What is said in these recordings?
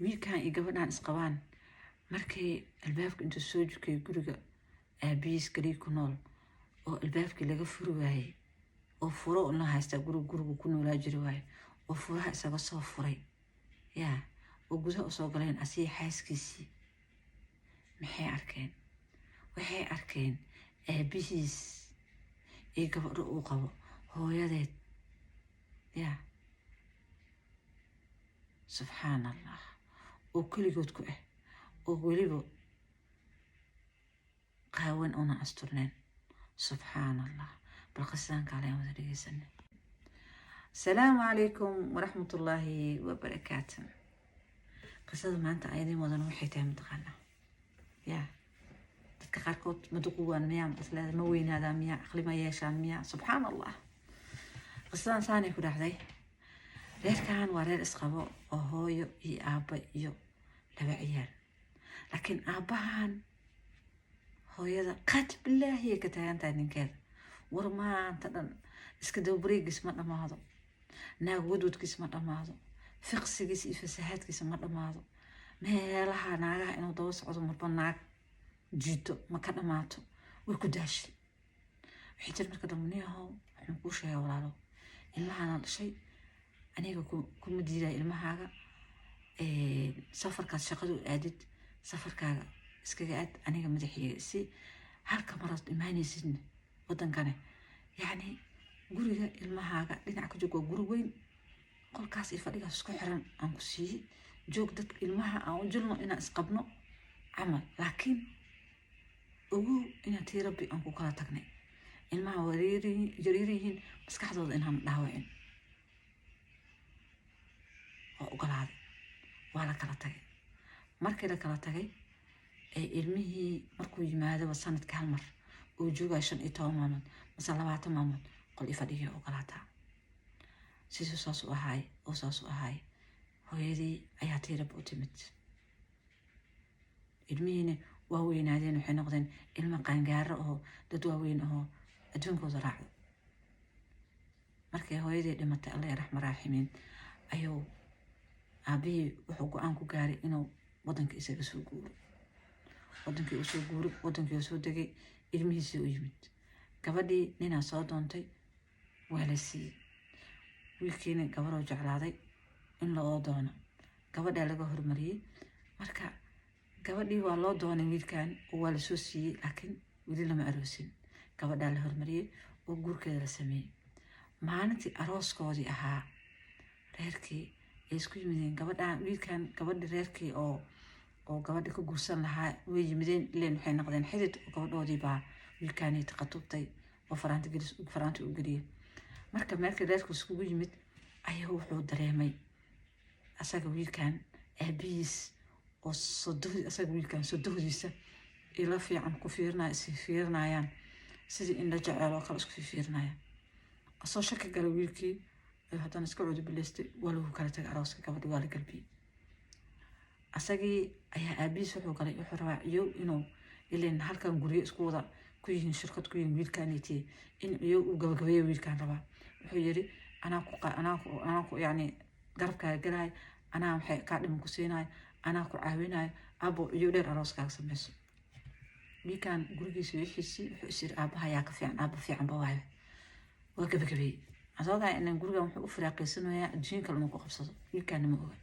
Wiilkan iyo gabadhan isqabaan, markay albaabka intuu soo jukay guriga aabihiis galii ku nool oo albaabkii laga furi waayey, oo furo una haystaa guriga, gurigu ku noolaa jiri waaye, oo furaha isaga soo furay yaa, oo gudaha usoo galeen asiga xaaskiisii, maxay arkeen? Waxay arkeen aabihiis iyo gabadho uu qabo hooyadeed. Yaa subxaan Allah, oo keligood ku ah, oo weliba qaawan una asturnayn. Subxaan Allah. Bal qisadan kaaleen wada dhegeysana. Asalaamu calaykum waraxmatullaahi wabarakaatu. Qisada maanta ayadin wadan waxay tahay, mataqaanaa, ya dadka qaarkood ma duquwaan miyaa? Isleeda ma weynaadaan miyaa? Aqli ma yeeshaan miyaa? Subxaan Allah. Qisadan saanay ku dhacday. Reerkan waa reer isqabo oo hooyo iyo aabba iyo laba ciyaal, laakiin aabbahan hooyada qad bilaahiyay ka taagan tahay ninkeeda. War maanta dhan iska dababareegiis ma dhammaado, naag wadwadkiis ma dhammaado, fiqsigiis iyo fasahaadkiisa ma dhammaado, meelaha naagaha inuu daba socdo, marba naag jiito ma ka dhammaato. Way ku daashay. Waxay tiri marka dambe: "Niyahow, waxaan kuu sheegaa, walaalo, ilmahana dhashay aniga kuma diidaya. Ilmahaaga safarkaad shaqadu aadid, safarkaaga iskaga aad, aniga madaxiyga si halka maraad imaanaysidna wadankane, yacni guriga ilmahaaga dhinac ka joog. Waa guri weyn, qolkaas iyo fadhigaas isku xiran aan ku siiyey, joog. Dadka ilmaha aan u jilno inaan isqabno camal, laakiin ogow inaan tii Rabbi aan ku kala tagnay. Ilmaha waa yaryar yihiin, maskaxdooda inaan dhaawacin." Waa ogolaaday. Waa la kala tagay. Markii la kala tagay ee ilmihii markuu yimaadaba sanadka hal mar uu joogayo 15 maalmood mase 20 maalmood, qol i fadhigay ogolaataa. Siduu saas u ahaay oo saas u ahaay, hooyadii ayaa tiiraba u timid. Ilmihiina waa weynaadeen, waxay noqdeen ilmo qaangaaro oo dad waaweyn oo adduunkooda raacdo. Markay hooyadii dhimatay, Alla raxma raaximiin, ayuu aabihii wuxuu go-aan ku gaaray inuu wadanka isaga soo guuro. Wadankii uu soo guuray, wadankii uu soo degay, ilmihiisii u yimid. Gabadhii ninaa soo doontay, waa la siiyey. Wiilkiina gabadhoo jeclaaday in loo doono, gabadhaa laga hormariyey. Marka gabadhii waa loo doonay wiilkan oo waa lasoo siiyey, laakiin weli lama aroosin. Gabadhaa la hormariyey oo guurkeeda la sameeyey. Maalintii arooskoodii ahaa, reerkii ay isku yimideen, gabadhaan, wiilkan, gabadhi, reerkii oo gabadhi ka guursan lahaa way yimideen. Ileen waxay noqdeen xidid oo gabadhoodii baa wiilkaanii taqatubtay oo faraanti gelis, faraanti u geliyey. Marka meelkii reerku iskugu yimid ayaa wuxuu dareemay asaga wiilkan aabihiis oo sodoh, asaga wiilkan sodohdiisa ila fiican ku fiirinaya, is fiirinayaan sidii in la jeceel oo kale isku fiirinayaan. Asoo shaki galay wiilkii ayuu haddana iska cudubilaystay. Waa lagu kala tagay arooska, gabadhi waa la galbiyey. Asagii ayaa aabihiis wuxuu galay, wuxuu rabaa ciyow inuu, ileen halkan guryo isku wada ku yihiin, shirkad ku yihiin wiilkaniti, in ciyow uu gabagabeeyo wiilkan rabaa. Wuxuu yiri: anaa ku anaa ku yacni garabkaaga galaay, anaa waxay kaa dhiman ku siinayo, anaa ku caawinayo, abo ciyow dheer arooskaaga sameyso. Wiilkan gurigiisa wixiisii wuxuu is yiri: "Aabaha yaa ka fiican, aaba fiican ba waayo." Waa gabagabeeyey asoogaa inan gurigan wuxuu u firaaqaysanayaa adduun kale inuu ku qabsado. Wiilkaana ma oga.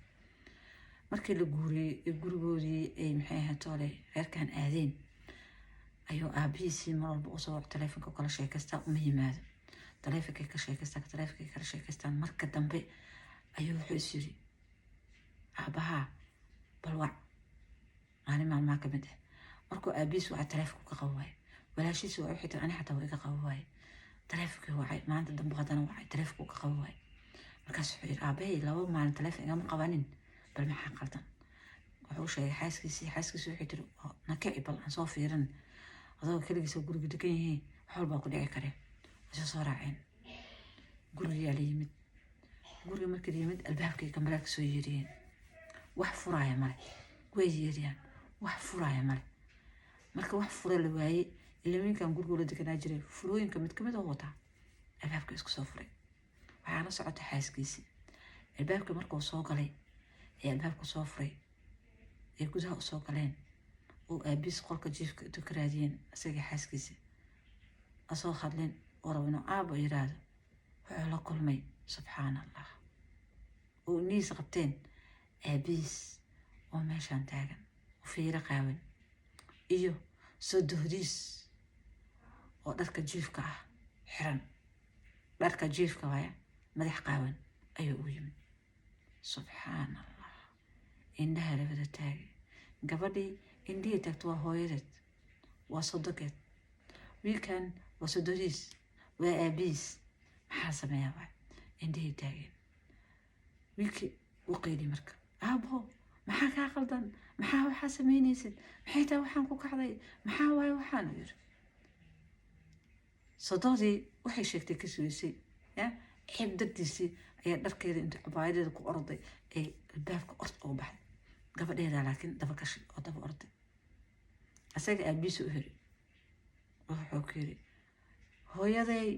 Markii la guuriyey ee gurigoodii ay, maxay ahayd toole, reerkan aadeen, ayuu aabihiisii mar walba usoo waco, taleefonka kala sheekaystaa, uma yimaado, taleefonkay ka sheekaystaan, taleefonkay kala sheekaystaan. Marka dambe ayuu wuxuu is yiri: "Aabahaa bal wac." Maalin maalmaha kamid ah markuu aabihiis wacay, taleefonku ka qabo waaye. Walaashiisi waa, waxay tiri: "Ani xataa waa iga qabo waaye." Taleefonkii wacay maalinta dambe, haddana wacay, taleefonku ka qabo waaye. Markaas wuxuu yiri: "Aabahay 2 maalin taleefon igama qabanin, bal maxaa qaldan?" Wuxuu sheegay xaaskiisii. Xaaskiisii waxay tiri: "Nakici, bal aan soo fiirin, adoo keligiisa guriga degan yihiin, wax walbaa ku dhici kareen." Way soo raaceen, gurigaa la yimid. Guriga markii la yimid, albaabkii gambaleelka soo yeeriyeen, wax furaaya male. Way yeeriyaan, wax furaaya male. Marka wax fura la waayey, ilamiinkan gurigu la deganaa jiray furooyinka mid kamid oo wataa, albaabka isku soo furay. Waxaa la socota xaaskiisii. Albaabka markuu soo galay ee albaabka soo furay Ay gudaha usoo galeen oo aabiis qolka jiifka intuu ka raadiyeen, isagii xaaskiisa asoo hadlin oo rabo inuu aabo yiraahdo, wuxuu la kulmay, subxaan Allah, oo indhihiisa qabteen aabihiis oo meeshaan taagan oo fiiro qaawan iyo sodohdiis oo dharka jiifka ah xiran, dharka jiifka waaya, madax qaawan ayuu ugu yimid. Subxaan Allah, indhaha la wada taagay. Gabadhii indhihii taagto. Waa hooyadeed, waa sodogeed, wiilkan waa sodohdiis, waa aabihiis. Maxaa sameeyaa waay? Indhihii taageen. Wiilkii u qeyli marka: "Aabo, maxaa kaa qaldan? Maxaa waxaa samaynaysid? Maxay tahay waxaan ku kacday? Maxaa waaye waxaan?" u yiri. Sodohdii waxay sheegtay ka sugeysay ya ceeb dartiisii ayaa dharkeeda inta cabaayadeeda ku orday ay albaabka ord uga baxday. Gabadheeda laakiin daba gashay oo daba orday. Asaga aabihiisa u heri, wuxuu ku yiri: "Hooyaday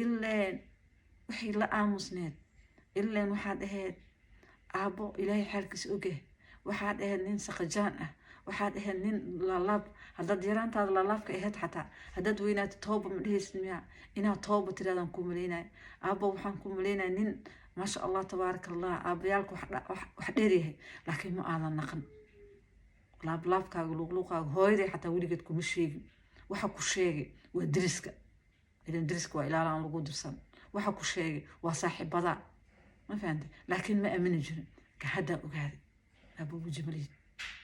ileen waxay la aamusneed, ileen waxaad ahayd aabbo Ilaahay xaalkiisa ogah, waxaad ahayd nin saqajaan ah, waxaad ahayd nin laalaab. Haddaad yaraantaada laalaabka ahayd, xataa haddaad weynaato tooba ma dhehaysid miyaa? Inaad tooba tiraadaan kuu malaynaya. Aabbo, waxaan kuu malaynaya nin maasha Allah, tabaaraka Allah, aabbayaalka wax dheeryahay, laakiin ma aadan naqan laablaabkaaga, luuqluuqaaga. Hooyaday xataa weligeed kuma sheegin. Waxa ku sheegay waa deriska, ilan deriska waa ilaalaan lagu dirsan. Waxa ku sheegay waa saaxiibada, ma fahantay? Laakiin ma aamini jirin. Ka haddaa ogaaday, aabbo, weji ma lihid,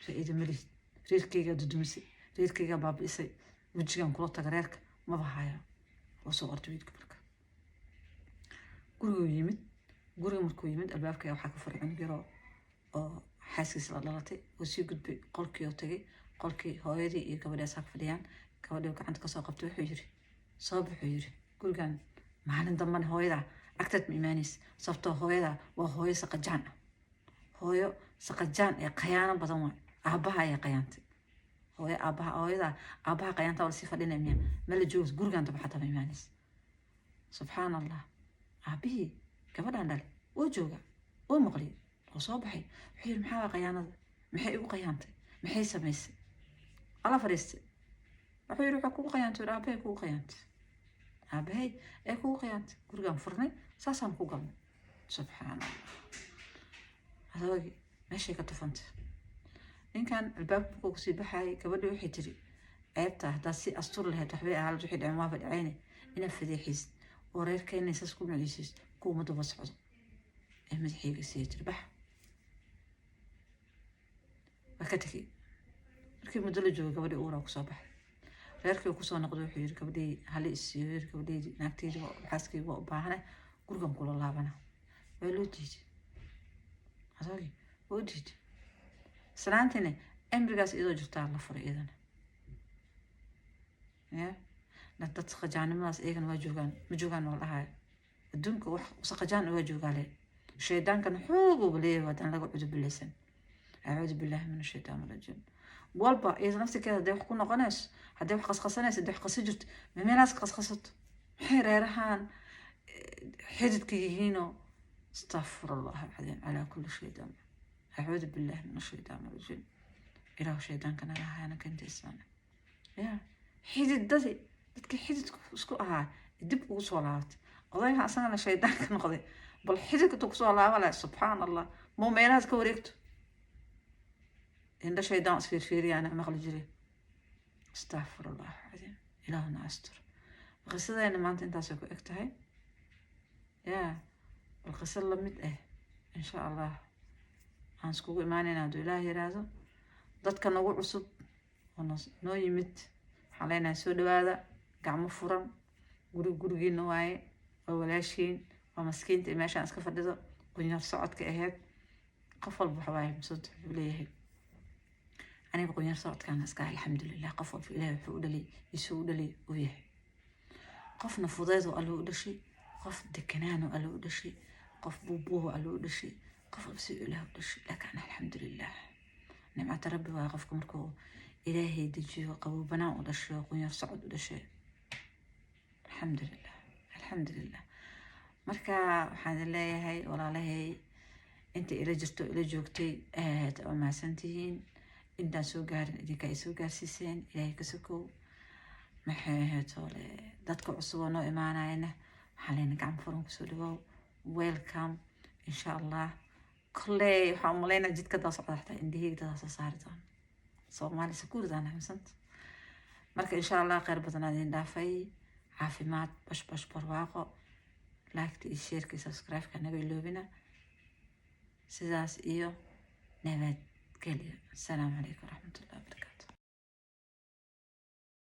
faa'iido ma lihid. Reerkaygaa dudumisay, reerkaygaa baabi'isay, wejigan kula taga reerka maba hayo." Oo soo ortay wiilka. Marka guriguu yimid. Guriga markuu yimid, albaabka waxaa ka furay cunug yaroo oo xaaskiisa la dhalatay oo sii gudbay. Qolkii oo tagay, qolkii hooyadii iyo gabadhii asaag fadhiyaan. Gabadhii gacanta kasoo qabtay, wuxuu yiri: "Soo baxuu," yiri, "gurigan maalin dambana hooyada agtaad ma imaanaysa, sababtoo hooyada waa hooyo saqajaan ah, hooyo saqajaan ee khayaano badan waay. Aabbaha ayaa qayaantay, hooyo aabbaha, hooyada aabbaha qayaanta waa lasii fadhinaya miya? Ma la joogo gurigan damba, xataa ma imaanaysa." Subxaan Allah, aabbihii gabadhan dhale wuu jooga, wuu maqliyay, wuu soo baxay. Wuxuu yiri: "Maxaa waa khayaanada? Maxay igu khayaantay? Maxay samaysay?" Ala fadhiistay. Wuxuu yiri: "Wuxuu kugu khayaantay?" "Aabahay kugu khayaantay, aabahay ee kugu khiyaantay. Gurigaan furnay, saasaan ku galnay." Subxaan Allah, adoogii meeshay ka tufantay. Ninkan albaabka markuu kusii baxayay, gabadhi waxay tiri: "Ceebta haddaad si astur lahayd waxbay ahaa, wixii dhaceen waaba dhaceyne. Inaad fadeexaysid oo reerkeena saas ku maciisid kuuma daba socdo ee madaxayga siiya." Tiri: "Bax." Waa ka tegey. Markii muddo la joogay, gabadhii uuraa kusoo baxay. Reerkii kusoo noqday. Wuxuu yiri: "Gabadhii hala isiiyo." Yiri: "Gabadheydii, naagteydi, xaaskeyga waa u baahane, gurigan kula laabana." Waa loo diiday. Adoogii waa u diiday. Islaantiina cimrigaas iyadoo jirtaa la furay iyadana. Ya dad saqajaanimadaas iyagana waa joogaan, ma joogaan waa la dhahayo. Adduunka wax saqajaan waa joogaale, shaydaankana xooguba leeyahay haddaan laga cudubilaysan. Acuudu billahi min ashaytaan rajiim. Walba iyada nafsikeeda hadday wax ku noqonayso, hadday wax qasqasanayso, hadday wax qasi jirto, ma meelahaas qasqasato? Maxay reerahan xididka yihiinoo? Astafur Allah alcadiim, calaa kulli shaydaan. Acuudu billahi min ashaytaan rajiim. Ilaahu shaydaanka naga hayana kenta ismaana. Ya xididadii dadkii xididku isku ahaa dib ugu soo laabatay. Odayga asagana shaydaanka noqday, bal xididka intuu kusoo laaba lahay. Subxaan Allah, muu meelahaas ka wareegto? Indha shaydaan isfiirfiiriyaana maqli jiray. Astafur Allah alcadiim, ilaahuna astur. Qisadeena maanta intaasay ku eg tahay. Ya bal qiso lamid ah insha Allah aan iskugu imaanayna hadduu Ilaah yiraahdo. Dadka nagu cusub oo noo yimid waxaan leenahay: soo dhawaada, gacmo furan. Guri gurigiina waaye, waa walaashiin, waa maskiinta ee meeshaan iska fadhido, qunyar socodka ahayd. Qof walba waxa waaye masud wuxuu leeyahay: "Aniga qunyar socodkaan iska, alxamdulilah." Qof walba Ilahay wuxuu u dhalay isuu u dhalay uu yahay. Qofna fudeed oo Alle u dhashay, qof deganaan oo Alle u dhashay, qof buubuuh oo Alle u dhashay, qof walba si Ilaah u dhashay. Laakiin alxamdulilah, nimcata Rabbi waaye. Qofka markuu Ilaahay dejiyo, qaboobanaan u dhashay, qunyar socod u dhashay, alxamdulilah, alxamdulilah. Marka waxaan idin leeyahay, walaalahay, inta ila jirto, ila joogtay, aad u mahadsantihiin. Intaan soo gaarin idinka ay soo gaarsiiseen, Ilaahay ka sokow. Maxay ahayd toole, dadka cusub oo noo imaanayana waxaan leenahay gacan furan kusoo dhawaaw, welcome. Insha Allah kolley waxaan umaleynaa jidka daa socda xataa indhaheyga dadaa soo saari doona Soomaali sakuuridaan xamsanta. Marka insha Allah kheyr badan aan idin dhaafay, caafimaad, bash bash, barwaaqo. Like-ta iyo share-ka iyo subscribe-ka naga iloobina. Sidaas iyo nabadgelyo. Asalaamu calaykum waraxmatullahi wabarakaatu.